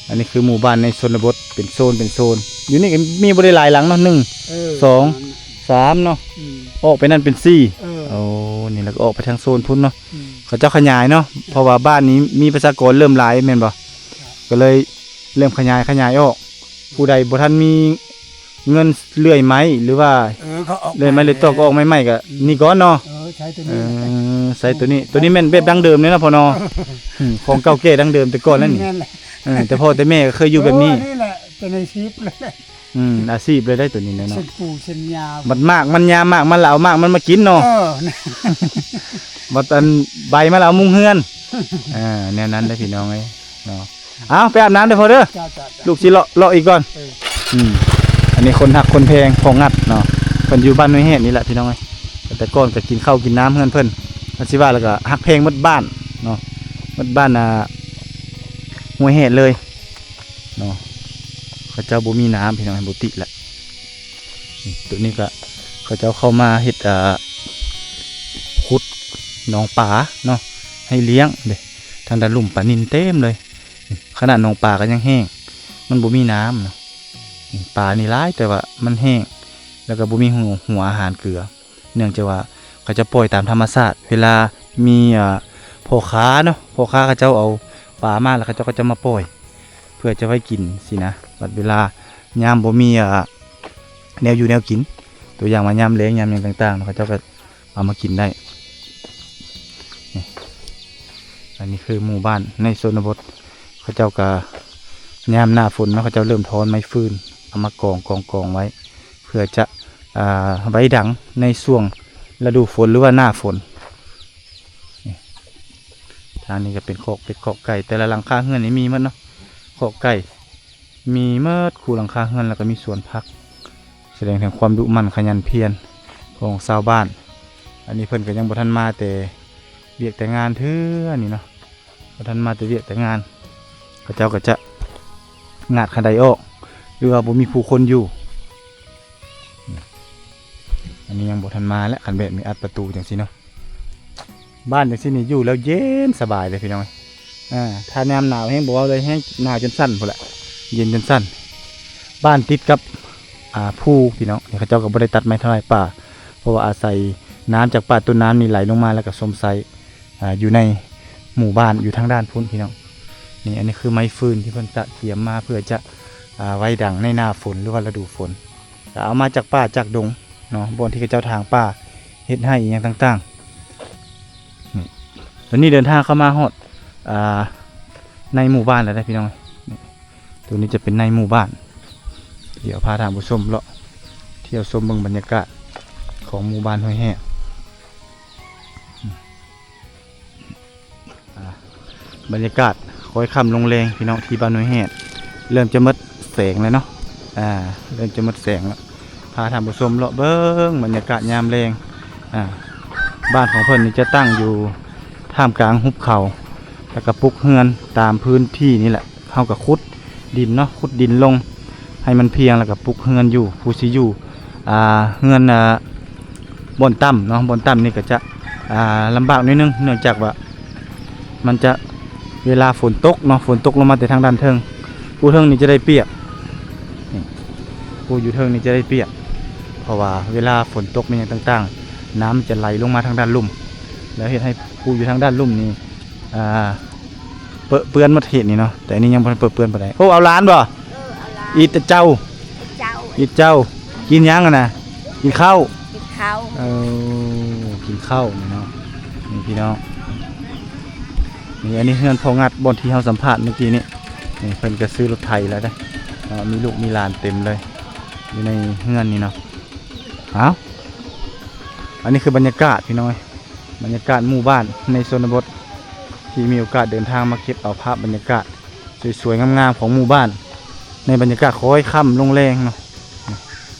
ອັນນີ້ຄືໝູ່ບ້ານໃນຊົນນະບົດ ເປັນໂຊນ ເປັນໂຊນ ຢູ່ນີ້ກໍມີບໍ່ໄດ້ຫຼາຍຫຼັງເນາະ ໜຶ່ງ ເອີ ສອງ ສາມເນາະ ອືມ ອອກໄປນັ້ນເປັນສີ່ ເອີ ໂອ້ ນີ້ແລ້ວກໍອອກໄປທາງໂຊນພຸ້ນເນາະ ອືມ ເຂົາເຈົ້າຂະຫຍາຍເນາະ ເອີ ເພາະວ່າບ້ານນີ້ມີປະຊາກອນເລີ່ມຫຼາຍແມ່ນບໍ່? ກໍເລີຍເລີ່ມຂະຫຍາຍ ຂະຫຍາຍອອກ ຜູ້ໃດບໍ່ທັນມີເງິນເລື່ອຍໄມ້ ຫຼືວ່າ ເອີ ເລື່ອຍໄມ້ເລື່ອຍຕອກກໍອອກໃໝ່ໆ ກໍ ອືມ ນີ້ກ່ອນເນາະ ເອີ ໃຊ້ໂຕນີ້ ເອີ ໃຊ້ໂຕນີ້ ໂຕນີ້ແມ່ນແບບດັ້ງເດີມເລີຍເນາະພໍ່ເນາະ ອືມ ຂອງເກົ່າແກ່ດັ້ງເດີມແຕ່ກ່ອນແລ້ວນີ້ ແມ່ນແຫຼະ ເອີ ແຕ່ພໍ່ແຕ່ແມ່ກໍເຄີຍຢູ່ແບບນີ້ ໂອ້ ນີ້ແຫຼະ ເປັນອາຊີບເລີຍ ອືມ ອາຊີບເລີຍໄດ໋ໂຕນີ້ເນາະ ເຊັ່ນປູເຊັ່ນຫຍ້າ ບັດໝາກມັນ ຍາມໝາກມັນລະເອົາໝາກມັນມາກິນເນາະ ເອີ ບັດອັນໃບມັນລະເອົາມຸງເຮືອນ ອ່າ ແນວນັ້ນເດ້ພີ່ນ້ອງເອີຍເນາະ ເອົາ ໄປອາບນ້ຳເດີພໍ່ເດີ ຈ້າໆໆ ລູກຊິເລາະ ເລາະອີກກ່ອນ ເອີ ອືມ ອັນນີ້ຄົນຮັກຄົນແພງພໍ່ງັດເນາະ ເພິ່ນຢູ່ບ້ານຫ້ວຍແຮດນີ້ແຫຼະພີ່ນ້ອງເອີຍ ແຕ່ກ່ອນກໍກິນເຂົ້າກິນນ້ຳເຮືອນເພິ່ນ ເພິ່ນຊິວ່າແລ້ວກໍຮັກແພງໝົດບ້ານເນາະ ໝົດບ້ານ ອ່າ ຫ້ວຍແຮດເລີຍ ເນາະ ເຂົາເຈົ້າບໍ່ມີນ້ຳພີ່ນ້ອງ ໃຫ້ບໍ່ຕິແຫຼະ ນີ້ ໂຕນີ້ກໍເຂົາເຈົ້າເຂົ້າມາເຮັດ ອ່າ ຂຸດໜອງປາເນາະ ໃຫ້ລ້ຽງເດ້ ທາງດ້ານລຸ່ມປານິນເຕັມເລີຍ ນີ້ ຂະໜາດໜອງປາກໍຍັງແຫ້ງ ມັນບໍ່ມີນ້ຳເນາະ ນີ້ ປານີ້ຫຼາຍ ແຕ່ວ່າມັນແຫ້ງ ແລ້ວກໍບໍ່ມີຫົວ ຫົວອາຫານເກືອ ເນື່ອງຈາກວ່າເຂົາຈະປ່ອຍຕາມທຳມະຊາດ ເວລາມີ ອ່າ ພໍ່ຄ້າເນາະ ພໍ່ຄ້າເຂົາເຈົ້າເອົາປາມາ ແລ້ວເຂົາເຈົ້າກໍຈະມາປ່ອຍ ເພື່ອຈະໄວ້ກິນຊີ້ນະ ບັດເວລາຍາມບໍ່ມີ ອ່າ ແນວຢູ່ແນວກິນ ຕົວຢ່າງວ່າຍາມແລ້ງ ຍາມຫຍັງຕ່າງໆ ເຂົາເຈົ້າກໍເອົາມາກິນໄດ້ ນີ້ ອັນນີ້ຄືໝູ່ບ້ານໃນຊົນນະບົດ ເຂົາເຈົ້າກໍຍາມໜ້າຝົນເນາະ ເຂົາເຈົ້າເລີ່ມທ້ອນໄມ້ຟືນ ເອົາມາກອງໆໆໄວ້ ເພື່ອຈະ ອ່າ ໄວ້ດັງໃນຊ່ວງລະດູຝົນ ຫຼືວ່າໜ້າຝົນ ນີ້ ທາງນີ້ກໍເປັນຄອກເປັດຄອກໄກ່ ແຕ່ລະຫຼັງຄາເຮືອນນີ້ມີໝົດເນາະ ຄອກໄກ່ ມີໝົດຄູ່ຫຼັງຄາເຮືອນ ແລ້ວກໍມີສວນຜັກ ສະແດງເຖິງຄວາມດຸໝັ່ນຂະຫຍັນພຽນຂອງຊາວບ້ານ ອັນນີ້ເພິ່ນກໍຍັງບໍ່ທັນມາແຕ່ວຽກແຕ່ງານເທື່ອນີ້ເນາະ ບໍ່ທັນມາແຕ່ວຽກແຕ່ງານ ເຂົາເຈົ້າກໍຈະງາດຄັນໄດອອກ ຫຼືວ່າບໍ່ມີຜູ້ຄົນຢູ່ ອັນນີ້ຍັງ ບໍ່ທັນມາແລ້ວ ຄັນແບບມີອັດປະຕູຈັ່ງຊີ້ເນາະ. ບ້ານຈັ່ງຊີ້ນີ້ຢູ່ແລ້ວເຢັນສະບາຍເດ້ພີ່ນ້ອງ. ອ່າ ຖ້າຍາມໜາວແຮງບໍ່ເວົ້າເລີຍ ແຮງໜາວຈົນສັ່ນພຸ້ນແຫຼະ ເຢັນຈົນສັ່ນ. ບ້ານຕິດກັບ ອ່າ ພູພີ່ນ້ອງ. ນີ້ເຂົາເຈົ້າກໍບໍ່ໄດ້ຕັດໄມ້ທຳລາຍປ່າ ເພາະວ່າອາໄສນ້ຳຈາກປ່າຕົ້ນນ້ຳນີ້ໄຫຼລົງມາ ແລ້ວກໍຊົມໃຊ້ ອ່າ ຢູ່ໃນໝູ່ບ້ານຢູ່ທາງດ້ານພຸ້ນພີ່ນ້ອງ. ນີ້ ອັນນີ້ຄືໄມ້ຟືນທີ່ເພິ່ນຕະກຽມມາເພື່ອຈະ ອ່າ ໄວ້ດັງໃນໜ້າຝົນ ຫຼືວ່າລະດູຝົນ. ກໍເອົາມາຈາກປ່າຈາກດົງເນາະ ບ່ອນທີ່ເຂົາເຈົ້າຖາງປ່າເຮັດໄຮ່ອີ່ຫຍັງຕ່າງໆ. ນີ້ ຕອນນີ້ເດີນທາງເຂົ້າມາຮອດ ອ່າ ໃນໝູ່ບ້ານແລ້ວເດ້ພີ່ນ້ອງ. ນີ້ ໂຕນີ້ຈະເປັນໃນໝູ່ບ້ານ. ດຽວພາທ່ານຜູ້ຊົມເລາະທ່ຽວຊົມເບິ່ງບັນຍາກາດຂອງໝູ່ບ້ານຫ້ວຍແຮກ. ອ່າ ບັນຍາກາດຄ້ອຍຄ່ຳລົງແລງພີ່ນ້ອງ ທີ່ບ້ານຫ້ວຍແຮກ ເລີ່ມຈະໝົດແສງແລ້ວເນາະ. ອ່າ ເລີ່ມຈະໝົດແສງແລ້ວ. ພາທ່ານຜູ້ຊົມເລາະເບິ່ງບັນຍາກາດຍາມແລງ. ອ່າ ບ້ານຂອງເພິ່ນນີ້ຈະຕັ້ງຢູ່ທ່າມກາງຫຸບເຂົາ ແລ້ວກໍປຸກເຮືອນຕາມພື້ນທີ່ນີ້ແຫຼະ. ເຮົາກໍຂຸດດິນເນາະ ຂຸດດິນລົງໃຫ້ມັນພຽງ ແລ້ວກໍປຸກເຮືອນຢູ່. ຜູ້ຊິຢູ່ ອ່າ ເຮືອນ ອ່າ ບ່ອນຕ່ຳເນາະ ບ່ອນຕ່ຳນີ້ກໍຈະ ອ່າ ລຳບາກໜ້ອຍໜຶ່ງ ເນື່ອງຈາກວ່າມັນຈະ ເວລາຝົນຕົກເນາະ ຝົນຕົກລົງມາແຕ່ທາງດ້ານເທິງ ຜູ້ເທິງນີ້ຈະໄດ້ປຽກ. ນີ້ ຜູ້ຢູ່ເທິງນີ້ຈະໄດ້ປຽກ ເພາະວ່າເວລາຝົນຕົກແມ່ນຫຍັງຕ່າງໆ ນ້ຳຈະໄຫຼລົງມາທາງດ້ານລຸ່ມ ແລ້ວເຮັດໃຫ້ຜູ້ຢູ່ທາງດ້ານລຸ່ມນີ້ ອ່າ ເປິເປື້ອນໝົດເຂດນີ້ເນາະ. ແຕ່ອັນນີ້ຍັງບໍ່ທັນເປິເປື້ອນປານໃດ. ໂອ້ ເອົາຫຼານບໍ່? ເອີ ເອົາຫຼານ. ອີດແຕ່ເຈົ້າ ເຈົ້າ ອີດເຈົ້າ. ກິນຫຍັງຫັ້ນນະ? ກິນເຂົ້າ ກິນເຂົ້າ. ເອີ ກິນເຂົ້ານີ້ເນາະ. ນີ້ພີ່ນ້ອງ ນີ້ ອັນນີ້ເຮືອນພໍ່ງັດ ບ່ອນທີ່ເຮົາສຳພາດມື້ກີ້ນີ້. ນີ້ເພິ່ນກໍຊື້ລົດໄຖແລ້ວເດ້ເນາະ ມີລູກມີຫຼານເຕັມເລີຍຢູ່ໃນເຮືອນນີ້ເນາະ. ອ້າວ ອັນນີ້ຄືບັນຍາກາດພີ່ນ້ອງເອີຍ ບັນຍາກາດໝູ່ບ້ານໃນຊົນນະບົດ ທີ່ມີໂອກາດເດີນທາງມາເກັບເອົາພາບບັນຍາກາດສວຍໆງາມໆຂອງໝູ່ບ້ານ ໃນບັນຍາກາດຄ້ອຍຄ່ຳລົງແລງເນາະ.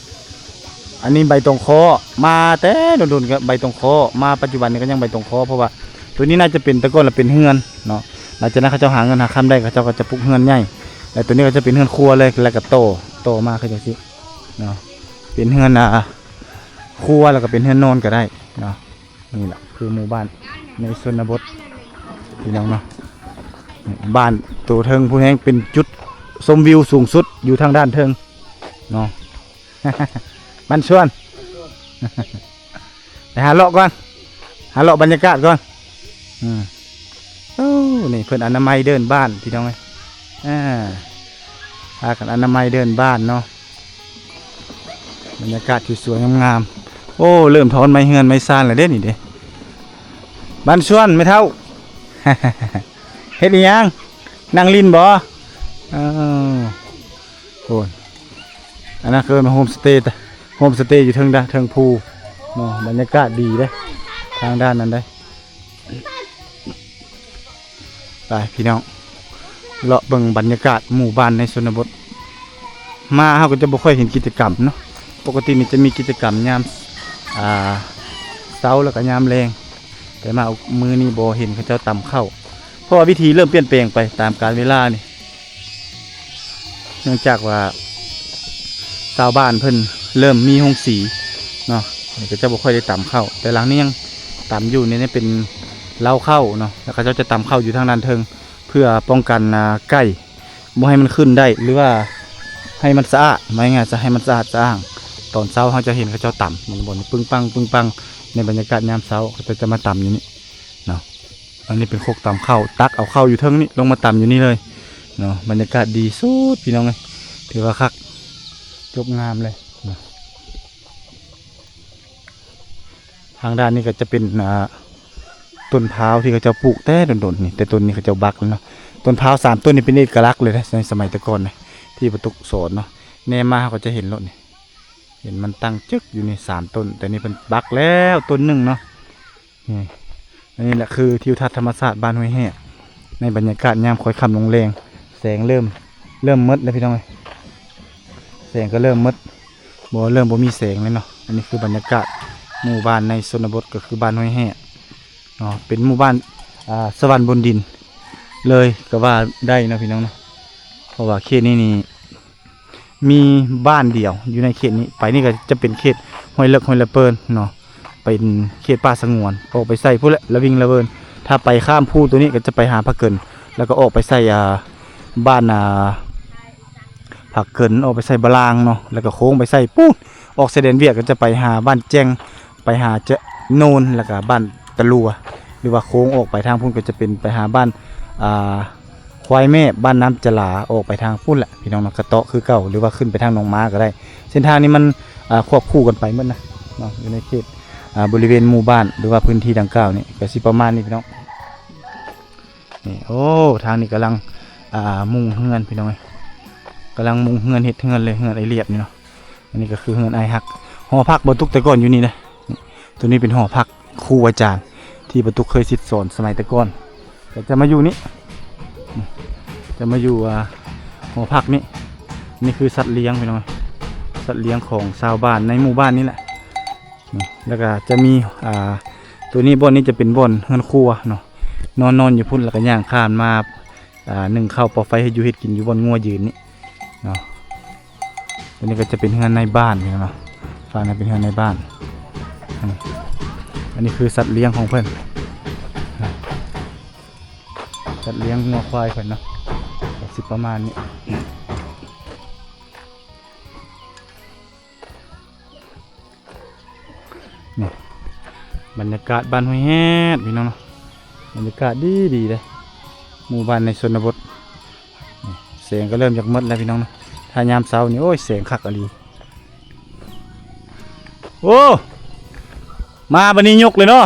ອັນນີ້ໃບຕົງຄໍ້ ມາແຕ່ດົນໆກໍໃບຕົງຄໍ້ ມາປັດຈຸບັນນີ້ກໍຍັງໃບຕົງຄໍ້ ເພາະວ່າໂຕນີ້ໜ້າຈະເປັນ ແຕ່ກ່ອນລະເປັນເຮືອນເນາະ. ຫຼັງຈາກນັ້ນເຂົາເຈົ້າຫາເງິນຫາຄຳໄດ້ ເຂົາເຈົ້າກໍຈະປຸກເຮືອນໃຫຍ່ ແລ້ວໂຕນີ້ກໍຈະເປັນເຮືອນຄົວເລີຍ ແລ້ວກໍຕໍ່ ຕໍ່ມາຄືຈັ່ງຊີ້ເນາະ ເປັນເຮືອນ ອ່າ ຄົວ ແລ້ວກໍເປັນເຮືອນນອນກໍໄດ້ເນາະ. ນີ້ແຫຼະຄືໝູ່ບ້ານໃນຊົນນະບົດພີ່ນ້ອງເນາະ. ບ້ານໂຕເທິງພຸ້ນແຮ່ງເປັນຈຸດຊົມວິວສູງສຸດຢູ່ທາງດ້ານເທິງເນາະ. ບ້ານຊວນ ໄປຫາເລາະກ່ອນ ຫາເລາະບັນຍາກາດກ່ອນ. ອືມ ໂອ້ ນີ້ເພິ່ນອະນາໄມເດີ່ນບ້ານພີ່ນ້ອງເອີຍ. ອ່າ ພາກັນອະນາໄມເດີ່ນບ້ານເນາະ. ບັນຍາກາດທີ່ສວຍງາມໆ. ໂອ້ ເລີ່ມຖອນໄມ້ເຮືອນໄມ້ຊານແລ້ວເດ້ນີ້ເດ້. ບ້ານຊວນ ແມ່ເຖົ້າ ເຮັດອີ່ຫຍັງ? ນັ່ງຫຼິ້ນບໍ່? ເອີ ໂອ້ຍ ອັນນັ້ນຄືໂຮມສະເຕ ໂຮມສະເຕຢູ່ເທິງດາ ເທິງພູເນາະ. ບັນຍາກາດດີເດ້ ທາງດ້ານນັ້ນເດ້. ໄປພີ່ນ້ອງ ເລາະເບິ່ງບັນຍາກາດໝູ່ບ້ານໃນຊົນນະບົດ. ມາເຮົາກໍຈະບໍ່ຄ່ອຍເຫັນກິດຈະກຳເນາະ. ປົກກະຕິນີ້ຈະມີກິດຈະກຳຍາມ ອ່າ ເຊົ້າ ແລ້ວກໍຍາມແລງ. ແຕ່ມາມື້ນີ້ບໍ່ເຫັນເຂົາເຈົ້າຕຳເຂົ້າ ເພາະວ່າວິຖີເລີ່ມປ່ຽນແປງໄປຕາມການເວລານີ້. ເນື່ອງຈາກວ່າຊາວບ້ານເພິ່ນເລີ່ມມີໂຮງສີເນາະ ເຂົາເຈົ້າບໍ່ຄ່ອຍໄດ້ຕຳເຂົ້າ. ແຕ່ຫຼັງນີ້ຍັງຕຳຢູ່ ນີ້ເປັນເລົ້າເຂົ້າເນາະ ແລ້ວເຂົາເຈົ້າຈະຕຳເຂົ້າຢູ່ທາງດ້ານເທິງ ເພື່ອປ້ອງກັນ ອ່າ ໄກ່ບໍ່ໃຫ້ມັນຂຶ້ນໄດ້ ຫຼືວ່າໃຫ້ມັນສະອາດ ວ່າງ່າຍໆ ຈະໃຫ້ມັນສະອາດສະອ້າງ. ຕອນເຊົ້າເຮົາຈະເຫັນເຂົາເຈົ້າຕຳ ມັນບໍ່ປຶ້ງປັງ ປຶ້ງປັງ. ໃນບັນຍາກາດຍາມເຊົ້າເຂົາເຈົ້າຈະມາຕຳຢູ່ນີ້ເນາະ. ອັນນີ້ເປັນຄົກຕຳເຂົ້າ ຕັກເອົາເຂົ້າຢູ່ເທິງນີ້ ລົງມາຕຳຢູ່ນີ້ເລີຍເນາະ. ບັນຍາກາດດີສຸດພີ່ນ້ອງເອີຍ ຖືວ່າຄັກ ຈົບງາມເລີຍເນາະ. ທາງດ້ານນີ້ກໍຈະເປັນ ອ່າ ຕົ້ນພ້າວທີ່ເຂົາເຈົ້າປູກແຕ່ດົນໆນີ້ ແຕ່ຕົ້ນນີ້ເຂົາເຈົ້າບັກແລ້ວເນາະ. ຕົ້ນພ້າວສາມຕົ້ນນີ້ເປັນເອກະລັກເລີຍເດ້ ໃນສະໄໝແຕ່ກ່ອນນະ ທີ່ປະຕຸກສອນເນາະ. ແນມມາເຮົາກໍຈະເຫັນໂລດນີ້ ເຫັນມັນຕັ້ງຈຶກຢູ່ນີ້ສາມຕົ້ນ ແຕ່ນີ້ເພິ່ນບັກແລ້ວຕົ້ນໜຶ່ງເນາະ. ນີ້ ອັນນີ້ແຫຼະຄືທິວທັດທຳມະຊາດບ້ານຫ້ວຍແຮກ ໃນບັນຍາກາດຍາມຄ້ອຍຄ່ຳລົງແລງ. ແສງເລີ່ມ ເລີ່ມໝົດແລ້ວພີ່ນ້ອງເອີຍ ແສງກໍເລີ່ມໝົດ ບໍ່ ເລີ່ມບໍ່ມີແສງແລ້ວເນາະ. ອັນນີ້ຄືບັນຍາກາດໝູ່ບ້ານໃນຊົນນະບົດ ກໍຄືບ້ານຫ້ວຍແຮກເນາະ ເປັນໝູ່ບ້ານ ອ່າ ສະຫວັນບົນດິນເລີຍກໍວ່າໄດ້ເນາະພີ່ນ້ອງເນາະ. ເພາະວ່າເຂດນີ້ນີ້ ມີບ້ານດຽວຢູ່ໃນເຂດນີ້ ໄປນີ້ກໍຈະເປັນເຂດຫ້ວຍເລິກ ຫ້ວຍລະເປີນເນາະ. ປັນເຂດປ່າສະຫງວນ ອອກໄປໃສ່ພຸ້ນແຫຼະ ລະວິງລະເວີນ. ຖ້າໄປຂ້າມພູຕົວນີ້ກໍຈະໄປຫາຜາເກີນ ແລ້ວກໍອອກໄປໃສ່ ອ່າ ບ້ານ ອ່າ ຜາເກີນ ອອກໄປໃສ່ບາລາງເນາະ ແລ້ວກໍໂຄ້ງໄປໃສ່ປູ້ນ ອອກຊາຍແດນຫວຽດກໍຈະໄປຫາບ້ານແຈ້ງ ໄປຫາຈະໂນນ ແລ້ວກໍບ້ານຕະຫຼົວ ຫຼືວ່າໂຄ້ງອອກໄປທາງພຸ້ນກໍຈະເປັນໄປຫາບ້ານ ອ່າ ຄວາຍແມບ ບ້ານນ້ຳຈະຫຼາ ອອກໄປທາງພຸ້ນແຫຼະພີ່ນ້ອງເນາະ ກະເຕາະຄືເກົ່າ ຫຼືວ່າຂຶ້ນໄປທາງໜອງມາກໍໄດ້. ເສັ້ນທາງນີ້ມັນ ອ່າ ຄວບຄູ່ກັນໄປໝົດນະເນາະ ຢູ່ໃນເຂດ ອ່າ ບໍລິເວນໝູ່ບ້ານ ຫຼືວ່າພື້ນທີ່ດັ່ງກ່າວນີ້ ກໍຊິປະມານນີ້ພີ່ນ້ອງ. ນີ້ ໂອ້ ທາງນີ້ກຳລັງ ອ່າ ມຸງເຮືອນພີ່ນ້ອງເອີຍ ກຳລັງມຸງເຮືອນ ເຮັດເຮືອນເລີຍ ເຮືອນອ້າຍລຽບນີ້ເນາະ. ອັນນີ້ກໍຄືເຮືອນອ້າຍຮັກ ຫໍພັກບ່າວຕຸກແຕ່ກ່ອນຢູ່ນີ້ເດ້. ນີ້ ຕົວນີ້ເປັນຫໍພັກຄູອາຈານ ທີ່ບ່າວຕຸກເຄີຍສິດສອນສະໄໝແຕ່ກ່ອນ ກໍຈະມາຢູ່ນີ້ ຈະມາຢູ່ ອ່າ ຫໍພັກນີ້. ນີ້ຄືສັດລ້ຽງພີ່ນ້ອງ ສັດລ້ຽງຂອງຊາວບ້ານໃນໝູ່ບ້ານນີ້ແຫຼະ. ນີ້ ແລ້ວກໍຈະມີ ອ່າ ຕົວນີ້ ບ່ອນນີ້ຈະເປັນບ່ອນເຮືອນຄົວເນາະ ນອນ ນອນຢູ່ພຸ້ນ ແລ້ວກໍຍ່າງຂ້າມມາ ອ່າ ໜຶ້ງເຂົ້າ ເປົ່າໄຟ ເຮັດຢູ່ເຮັດກິນຢູ່ບ່ອນງົວຢືນນີ້ເນາະ. ຕົວນີ້ກໍຈະເປັນເຮືອນໃນບ້ານເນາະ ຝັ່ງນັ້ນເປັນເຮືອນໃນບ້ານ. ອັນນີ້ ອັນນີ້ຄືສັດລ້ຽງຂອງເພິ່ນ ສັດລ້ຽງງົວຄວາຍເພິ່ນເນາະ ກໍຊິປະມານນີ້. ນີ້ ບັນຍາກາດບ້ານຫ້ວຍແຮດພີ່ນ້ອງເນາະ ບັນຍາກາດດີໆເດ້ ໝູ່ບ້ານໃນຊົນນະບົດ. ນີ້ ແສງກໍເລີ່ມຈະໝົດແລ້ວພີ່ນ້ອງເນາະ ຖ້າຍາມເຊົ້ານີ້ ໂອ້ຍ ແສງຄັກອີ່ຫຼີ. ໂອ້ ມາບັດນີ້ຍົກເລີຍເນາະ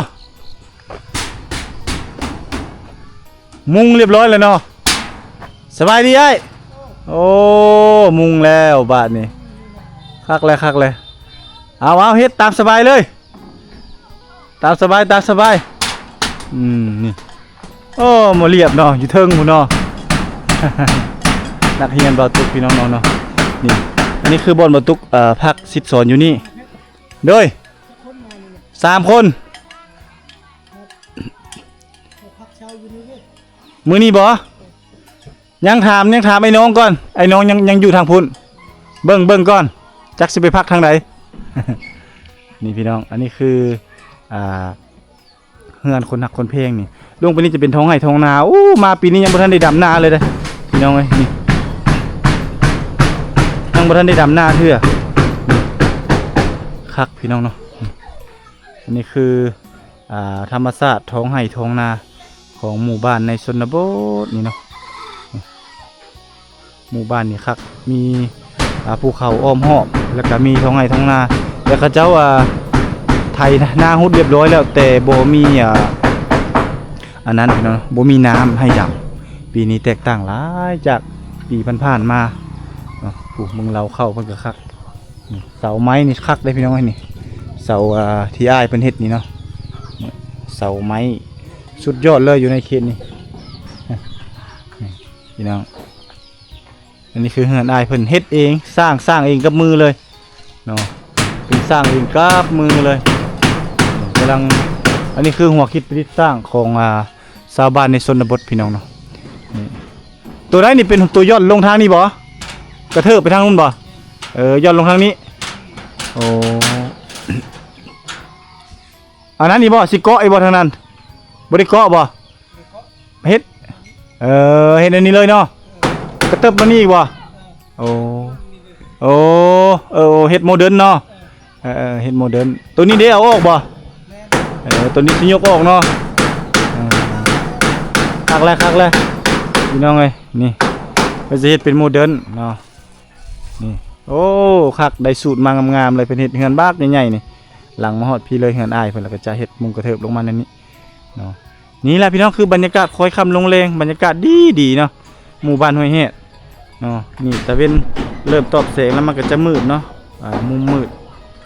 ມຸງລຽບຮ້ອຍແລ້ວເນາະ. ສະບາຍດີອ້າຍ. ໂອ້ ມຸງແລ້ວບາດນີ້ ຄັກແລ້ວ ຄັກແລ້ວ. ເອົາ ເອົາ ເຮັດຕາມສະບາຍເລີຍ ຕາມສະບາຍ ຕາມສະບາຍ. ອືມ ນີ້ ໂອ້ ບໍ່ລຽບເນາະ ຢູ່ເທິງພຸ້ນເນາະ. ນັກຮຽນບ່າວຕຸກພີ່ນ້ອງເນາະ. ນີ້ ອັນນີ້ຄືບ່ອນບ່າວຕຸກ ເອີ ພັກສິດສອນຢູ່ນີ້ ໂດຍ ສາມຄົນ. ມື້ນີ້ບໍ່? ຍັງຖາມ ຍັງຖາມໄອ້ນ້ອງກ່ອນ ໄອ້ນ້ອງຍັງ ຍັງຢູ່ທາງພຸ້ນ ເບິ່ງ ເບິ່ງກ່ອນ ຈັກຊິໄປພັກທາງໃດ. ນີ້ພີ່ນ້ອງ ອັນນີ້ຄື ອ່າ ເຮືອນຄົນຮັກຄົນແພງນີ້ ລົງໄປນີ້ຈະເປັນທ້ອງໄຮ່ທ້ອງນາ. ໂອ້ ມາປີນີ້ຍັງບໍ່ທັນໄດ້ດຳນາເລີຍເດ້ພີ່ນ້ອງເອີຍ ນີ້ ຍັງບໍ່ທັນໄດ້ດຳນາເທື່ອ. ຄັກພີ່ນ້ອງເນາະ ອັນນີ້ຄື ອ່າ ທຳມະຊາດທ້ອງໄຮ່ທ້ອງນາຂອງໝູ່ບ້ານໃນຊົນນະບົດນີ້ເນາະ. ໝູ່ບ້ານນີ້ຄັກ ມີ ອ່າ ພູເຂົາອ້ອມຮອບ ແລ້ວກະມີທ້ອງໄຮ່ທ້ອງນາ ແລ້ວເຂົາເຈົ້າ ອ່າ ໄຖນາຮຸດລຽບຮ້ອຍແລ້ວ ແຕ່ບໍ່ມີ ອ່າ ອັນນັ້ນພີ່ນ້ອງ ບໍ່ມີນ້ຳໃຫ້ດຳ. ປີນີ້ແຕກຕ່າງຫຼາຍຈາກປີຜ່ານໆມາເນາະ. ໂອ້ ເບິ່ງເລົາເຂົ້າເພິ່ນກໍຄັກ. ນີ້ ເສົາໄມ້ນີ້ຄັກເດ້ພີ່ນ້ອງເອີຍ ນີ້ ເສົາ ອ່າ ທີ່ອ້າຍເພິ່ນເຮັດນີ້ເນາະ ນີ້ ເສົາໄມ້ສຸດຍອດເລີຍຢູ່ໃນເຂດນີ້ ນີ້ພີ່ນ້ອງ. ອັນນີ້ຄືເຮືອນອ້າຍເພິ່ນເຮັດເອງ ສ້າງ ສ້າງເອງກັບມືເລີຍເນາະ ເປັນສ້າງເອງກັບມືເລີຍ ກຳລັງ. ອັນນີ້ຄືຫົວຄິດປະດິດສ້າງຂອງ ອ່າ ຊາວບ້ານໃນຊົນນະບົດພີ່ນ້ອງເນາະ. ນີ້ ຕົວໃດນີ້ເປັນຕົວຢ່ອນລົງທາງນີ້ບໍ່? ກະເທີບໄປທາງນັ້ນບໍ່? ເອີ ຢ່ອນລົງທາງນີ້. ໂອ້ ອັນນັ້ນນີ້ບໍ່? ຊິເກາະອີກບໍ່ທາງນັ້ນ? ບໍ່ໄດ້ເກາະບໍ່? ເຮັດ ເອີ ເຮັດອັນນີ້ເລີຍເນາະ ກະເຕີບມານີ້ອີກບໍ່? ໂອ້ ໂອ້ ເອີ ເຮັດໂມເດີນເນາະ. ເອີ ເຮັດໂມເດີນ. ໂຕນີ້ເດ້ ເອົາອອກບໍ່? ເອີ ໂຕນີ້ຊິຍົກອອກເນາະ. ເອີ ຄັກແລ້ວ ຄັກແລ້ວ ພີ່ນ້ອງເອີຍ. ນີ້ ເພິ່ນຊິເຮັດເປັນໂມເດີນເນາະ. ນີ້ ໂອ້ ຄັກ ໄດ້ສູດມາງາມໆເລີຍ. ເພິ່ນເຮັດເຮືອນບັກໃຫຍ່ໆນີ້ ຫຼັງມາຮອດພີ້ເລີຍ ເຮືອນອ້າຍເພິ່ນ ແລ້ວກໍຈະເຮັດມຸງກະເທີບລົງມາແນວນີ້ເນາະ. ນີ້ແຫຼະພີ່ນ້ອງ ຄືບັນຍາກາດຄ້ອຍຄ່ຳລົງແລງ ບັນຍາກາດດີໆເນາະ ໝູ່ບ້ານຫ້ວຍແຮດເນາະ. ນີ້ຕາເວັນເລີ່ມຕອບແສງແລ້ວ ມັນກໍຈະມືດເນາະ ອ່າ ມຸມມືດ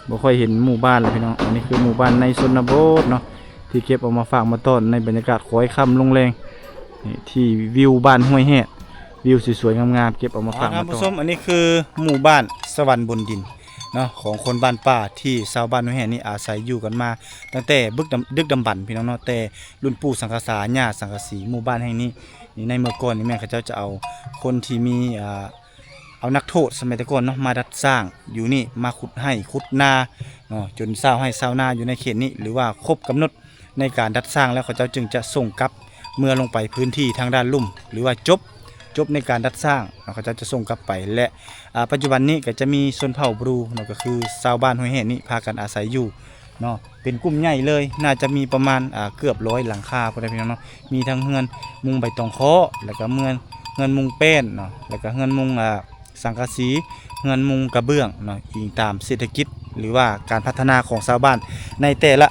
ບໍ່ຄ່ອຍເຫັນໝູ່ບ້ານແລ້ວພີ່ນ້ອງ. ອັນນີ້ຄືໝູ່ບ້ານໃນຊົນນະບົດເນາະ ທີ່ເກັບເອົາມາຝາກມາຕ້ອນໃນບັນຍາກາດຄ້ອຍຄ່ຳລົງແລງ. ນີ້ທີ່ວິວບ້ານຫ້ວຍແຮດ ວິວສວຍໆງາມໆ ເກັບເອົາມາຝາກມາຕ້ອນ. ທ່ານຜູ້ຊົມ ອັນນີ້ຄືໝູ່ບ້ານສະຫວັນບົນດິນເນາະ ຂອງຄົນບ້ານປ່າ ທີ່ຊາວບ້ານຫ້ວຍແຮດນີ້ອາໄສຢູ່ກັນມາຕັ້ງແຕ່ດຶກດຳ ດຶກດຳບັນພີ່ນ້ອງເນາະ. ແຕ່ລຸ້ນປູ່ສັງກະສາ ຍ່າສັງກະສີ ໝູ່ບ້ານແຫ່ງນີ້ ໃນເມື່ອກ່ອນນີ້ແມ່ນເຂົາເຈົ້າຈະເອົາຄົນທີ່ມີ ອ່າ ເອົານັກໂທດສະໄໝແຕ່ກ່ອນເນາະ ມາດັດສ້າງຢູ່ນີ້ ມາຂຸດໄຮ່ຂຸດນາເນາະ ຈົນຊາວໄຮ່ຊາວນາຢູ່ໃນເຂດນີ້ ຫຼືວ່າຄົບກຳນົດໃນການດັດສ້າງແລ້ວ ເຂົາເຈົ້າຈຶ່ງຈະສົ່ງກັບເມືອລົງໄປພື້ນທີ່ທາງດ້ານລຸ່ມ ຫຼືວ່າຈົບ ຈົບໃນການດັດສ້າງເນາະ ເຂົາເຈົ້າຈະສົ່ງກັບໄປ ແລະ ອາ ປັດຈຸບັນນີ້ກໍຈະມີຊົນເຜົ່າບຣູເນາະ ກໍຄືຊາວບ້ານຫ້ວຍແຮ່ນີ້ພາກັນອາໄສຢູ່ເນາະ ເປັນກຸ່ມໃຫຍ່ເລີຍ ໜ້າຈະມີປະມານ ອາ ເກືອບຮ້ອຍຫຼັງຄາພຸ້ນແຫຼະພີ່ນ້ອງເນາະ ມີທັງເຮືອນມຸງໃບຕອງເຄາະ ແລ້ວກໍເຮືອນ ເຮືອນມຸງແປ້ນເນາະ ແລ້ວກໍເຮືອນມຸງ ອາ ສັງກະສີ ເຮືອນມຸງກະເບື້ອງເນາະ ອີງຕາມເສດຖະກິດ ຫຼືວ່າການພັດທະນາຂອງຊາວບ້ານໃນແຕ່ລະ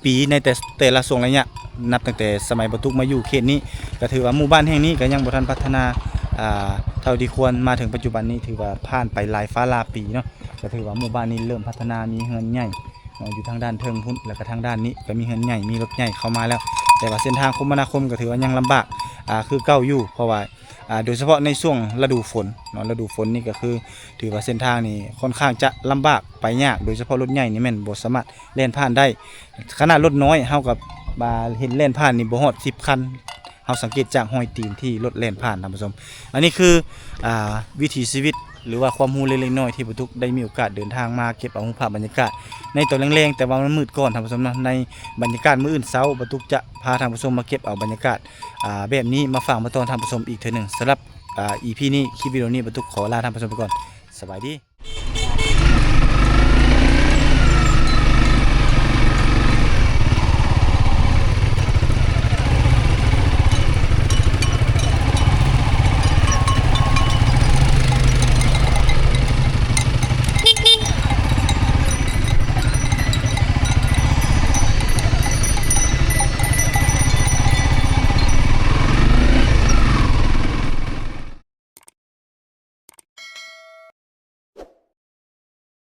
ປີ ໃນແຕ່ ແຕ່ລະຊ່ວງໄລຍະ ນັບຕັ້ງແຕ່ສະໄໝບໍ່ຕຸກມາຢູ່ເຂດນີ້ ກໍຖືວ່າໝູ່ບ້ານແຫ່ງນີ້ກໍຍັງບໍ່ທັນພັດທະນາ ອາ ເທົ່າທີ່ຄວນ ມາເຖິງປັດຈຸບັນນີ້ຖືວ່າຜ່ານໄປຫຼາຍຟ້າຫຼາຍປີເນາະ ກໍຖືວ່າໝູ່ບ້ານນີ້ເລີ່ມພັດທະນາ ມີເຮືອນໃຫຍ່ເນາະ ຢູ່ທາງດ້ານເທິງພຸ້ນ ແລ້ວກໍທາງດ້ານນີ້ກໍມີເຮືອນໃຫຍ່ ມີລົດໃຫຍ່ເຂົ້າມາແລ້ວ ແຕ່ວ່າເສັ້ນທາງຄົມມະນາຄົມກໍຖືວ່າຍັງລຳບາກ ອາ ຄືເກົ່າຢູ່ ເພາະວ່າ ອາ ໂດຍສະເພາະໃນຊ່ວງລະດູຝົນເນາະ ລະດູຝົນນີ້ກໍຄື ຖືວ່າເສັ້ນທາງນີ້ຄ່ອນຂ້າງຈະລຳບາກ ໄປຍາກ ໂດຍສະເພາະລົດໃຫຍ່ນີ້ແມ່ນບໍ່ສາມາດແລ່ນຜ່ານໄດ້ ຂະໜາດລົດນ້ອຍເຮົາກໍ ອາ ເຫັນແລ່ນຜ່ານນີ້ບໍ່ຮອດສິບຄັນ ເຮົາສັງເກດຈາກຮອຍຕີນທີ່ລົດແລ່ນຜ່ານ ທ່ານຜູ້ຊົມ ອັນນີ້ຄື ອາ ວິຖີຊີວິດ ຫຼືວ່າຄວາມຮູ້ເລັກໆນ້ອຍໆ ທີ່ປາຕຸກໄດ້ມີໂອກາດເດີນທາງມາເກັບເອົາຮູບພາບບັນຍາກາດໃນຕອນແລງໆ ແຕ່ວ່າມັນມືດກ່ອນ ທ່ານຜູ້ຊົມເນາະ ໃນບັນຍາກາດມື້ອື່ນເຊົ້າ ປາຕຸກຈະພາທ່ານຜູ້ຊົມມາເກັບເອົາບັນຍາກາດ ອາ ແບບນີ້ມາຝາກມາຕ້ອນທ່ານຜູ້ຊົມອີກເທື່ອໜຶ່ງ ສຳລັບ ອາ ອີພີ ນີ້ ຄລິບວິດີໂອນີ້ ປາຕຸກຂໍລາທ່ານຜູ້ຊົມໄປກ່ອນ ສະບາຍດີ.